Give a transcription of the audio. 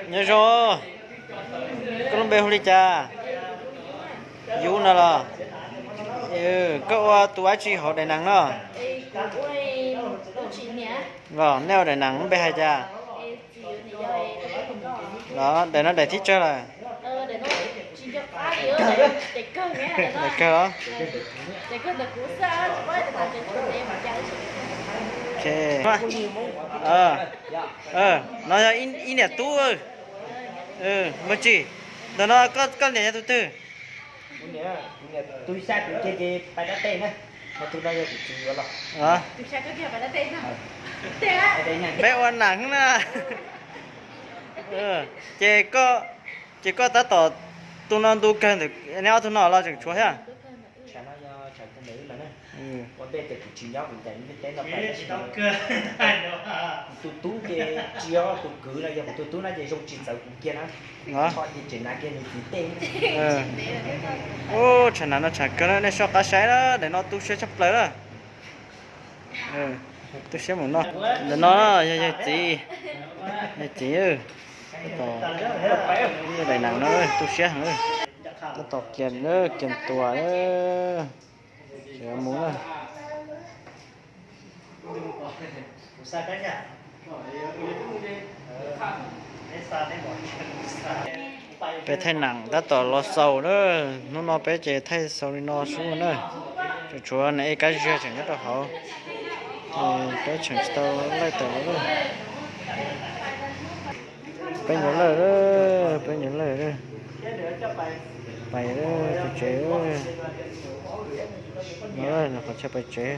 Nyob zoo, koj lub npe hu li cas? Yub no los? Koj ua tus dab tsi hauv daim nees no? Los nej ua daim nees lub npe hais cas? Los daim no daim thib tsawg lawm? Daim kawg os. No yog ib niam tub. Npawg Tsim, ntawm no koj niam yog tus twg? Tus xya tus ceg ces pais dab tej na, ho tus no yog tus tsis yuav los. Peb ua nees na. Ces koj, ces koj tab tom, tus no ntu kawg ntawm neb ob tug no los tseem tshuav thiab? Ua ntej tias kuv tsis nyob kuv ncaim lub ntiaj teb no pais tab sis kuv tus tub ces tsis yog tus kwv no, yog kuv tus tub no ces zoo tsis txawv kuv kiag na. Tso ces tseem hnav kiag nws txiv tej. Ub, tshav nag no tshav kawg na, nej soj qab saib na, daim no tu siab tshaj plaws na. Tu siab mus no. Ntawm no yog yawg txiv, yawg txiv, daim nees no tu siab heev. Tab tom kiag, kiag tua, tseem mus na. Peb thaij nees tab tom los xaus na, hnub no peb ces thaij xaus li no xwb na. Tsuas tshuav nees ej kab ziag tseem nyob rau hauv, ces peb tseem tsis tau laij tawm los. Peb nyuag lawj, peb nyuag lawj, pais tus tsev no, qhov chaw pais tsev.